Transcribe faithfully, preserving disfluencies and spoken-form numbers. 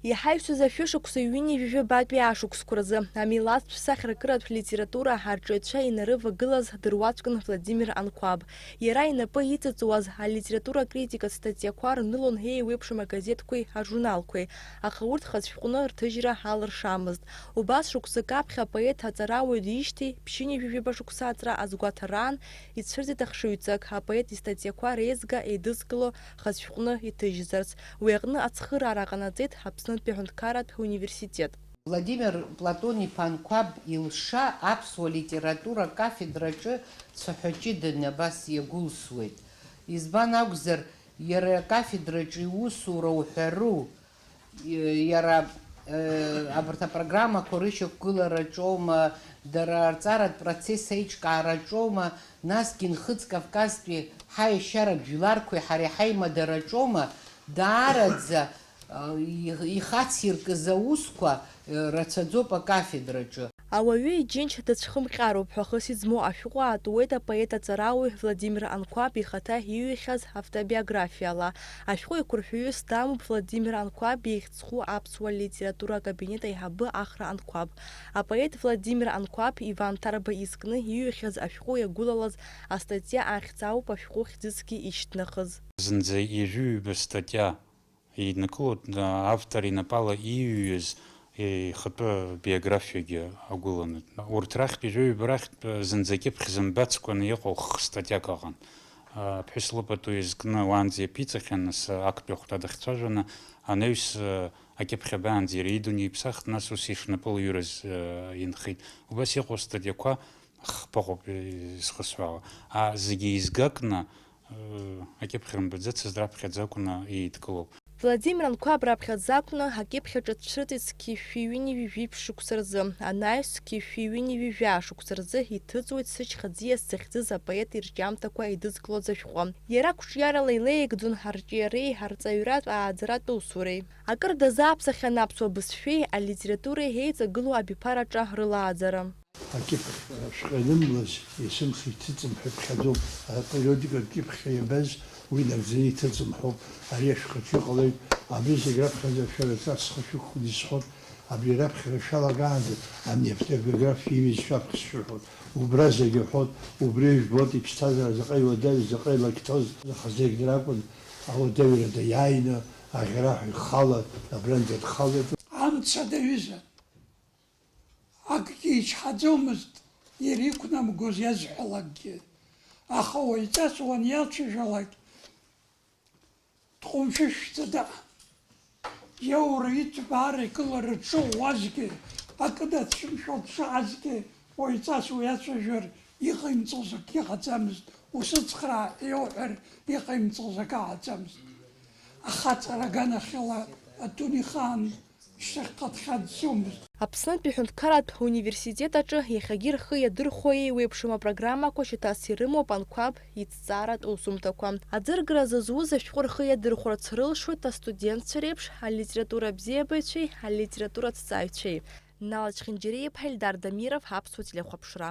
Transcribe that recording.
Иҳаҩсыз ашәышықәса ҩынҩажәи жәабатәи ашықәсқәа рзы амилаҭтә сахьаркыратә литература арҿиаҩцәа инарывагылаз дыруаӡәкын Владимир Анқәаб. Иара инапы иҵыҵуаз алитература критикатә статиақәа рнылон еиуеиԥшым агазеҭқәеи ажурналқәеи, аха урҭ хацәҟәны рҭыжьра алыршамызт. Убас шықәсык аԥхьа апоет аҵарауаҩ диижьҭеи ԥшьынҩажәи жәаба шықәса аҵра азгәаҭараан ицәырҵит ахшыҩҵак, апоет истатиақәа реизга еидызкыло хацәҟәны иҭыжьзарц. Уи аҟны ацхыраара ҟанаҵеит Аԥснытәи аҳәынҭқарратә университет. Владимир Платон-иԥа Анқәаб илша аԥсуа литература акафедраҿы цәаҳәа ҷыданы абас иагәылсуеит. Избан акәзар, иара акафедраҿы иусура уҳәару? Иара, э, абарҭ апрограммақәа рышьақәгылараҿоума, дара рҵаратә процесс аиҿкаараҿоума, насгьы Нхыҵ Кавказтәи ҳаиашьаратә жәларқәеи ҳареи ҳаимадараҿоума, даараӡа, э, их-, ихациркыз аусқәа, э, рацәаӡоуп акафедраҿы. Ауаҩы иџьынџь дацәхымҟьароуп ҳәа хыс измоу ашәҟәы аатуеит апоет аҵарауаҩ Владимир Анқәаб ихаҭа иҩхьаз автобиографиала. Ашәҟәы еиқәырҳәаҩыс дамоуп Владимир Анқәаб ихьӡ зху аԥсуа литература акабинет аиҳабы Ахра Анқәаб. Апоет Владимир Анқәаб Иван Ҭарба изкны иҩхьаз ашәҟәы иагәылалаз астатиа ахьӡ ауп ашәҟәы хьӡысгьы ишьҭнахыз. Зынӡа ҩажәи ҩба статиа еиднакылоит, а, автор инапала ииҩыз ихатәы биографиагьы агәыланы. Урҭ рахьтә, ҩажәи ҩба рахьтә, а, зынӡа акьыԥхь зымбацкәаны иҟоу хх статиак ыҟан. А, ԥҳәыс лыпату изкны уаанӡа иаԥиҵахьан, нас актәи ахәҭа дахьцәажәаны, анаҩс, а, акьыԥхь абаанӡа иара идунеи иԥсахт, нас ус ишнапылаҩрыз, а, инхеит. Убас иҟоу статиақәа хԥа ыҟоуп изхысҳәаауа. А, зегьы еизгакны, акьыԥхь рымбаӡацызт, раԥхьаӡа акәны еидкылоуп. Владимир Анқәаб раԥхьаӡа акәны акьыԥхь аҿы дцәырҵит зқьи шәи ҩынҩажәи жәиԥшь шықәса рзы, анаҩс зқьи шәи ҩынҩажәи жәаа шықәса рзы иҭыҵуеит Сышьха ӡиас захьӡыз апоет ирҿиамҭақәа еидызкылоз ашәҟәы. Иара қәҿиарала илеигӡон арҿиареи арҵаҩратә ааӡаратә усуреи. Акыр дазааԥсахьан аԥсуа бызшәеи алитературеи еиҵагылоу абиԥараҿа рылааӡара. Акьыԥхь шәҟьа анымлаз, есымха иҭыҵым ҳәа иԥхьаӡоуп. Апериодикатә кьыԥхьра иабаз уи нагӡаны иҭыҵым ҳәоуп. Ари ашәҟәаҿы иҟалеит. Абри зегь раԥхьаӡа шәара ҵасха шәықәхны исҳәоит. Абри раԥхьара шәалагаанӡа ани автобиографиа иҩызцәа аԥхьа сшәырҳәоит. Убра зегь аҳәоит, убри жәбоит иԥсҭазаара заҟа иуадаҩыз, заҟа илакьҭоз, аха зегь дракәын ауадаҩра даиааины, аӷьараҳәа ихалан, абранӡа дхалеит. Амца даҩызан. Акгьы ичҳаӡомызт иара иқәнамгоз иазҳәалакгьы, аха уаҩҵас уаниацәажәалак, дҟәымшәышәӡа дыҟан. Иаура иҭбаара икылара дшыӷәӷәазгьы, акы дацәымшәо дшыҟазгьы, уаҩҵас уиацәажәар иҟаимҵоз акгьы ҟаӡамызт, усыцхраа ҳәа иауҳәар иҟаимҵоз акы ҟаӡамызт. Ахаҵара аганахьала адунеихаан шьҭахьҟа дхьаҵӡомызт. Аԥснытәи аҳәынҭқарратә университет аҿы иахьагьы рхы иадырхәо еиуеиԥшым апрограммақәа шьаҭас ирымоуп Анқәаб иҭҵааратә усумҭақәа. Аӡыргара зызуз ашәҟәы рхы иадырхәарц рылшоит астудентцәа реиԥш алитература абзиабаҩцәеи алитература ҭҵааҩцәеи. Нала Чхинџьариа-иԥҳа, Ельдар Дамиров, Аԥсуа телехәаԥшра.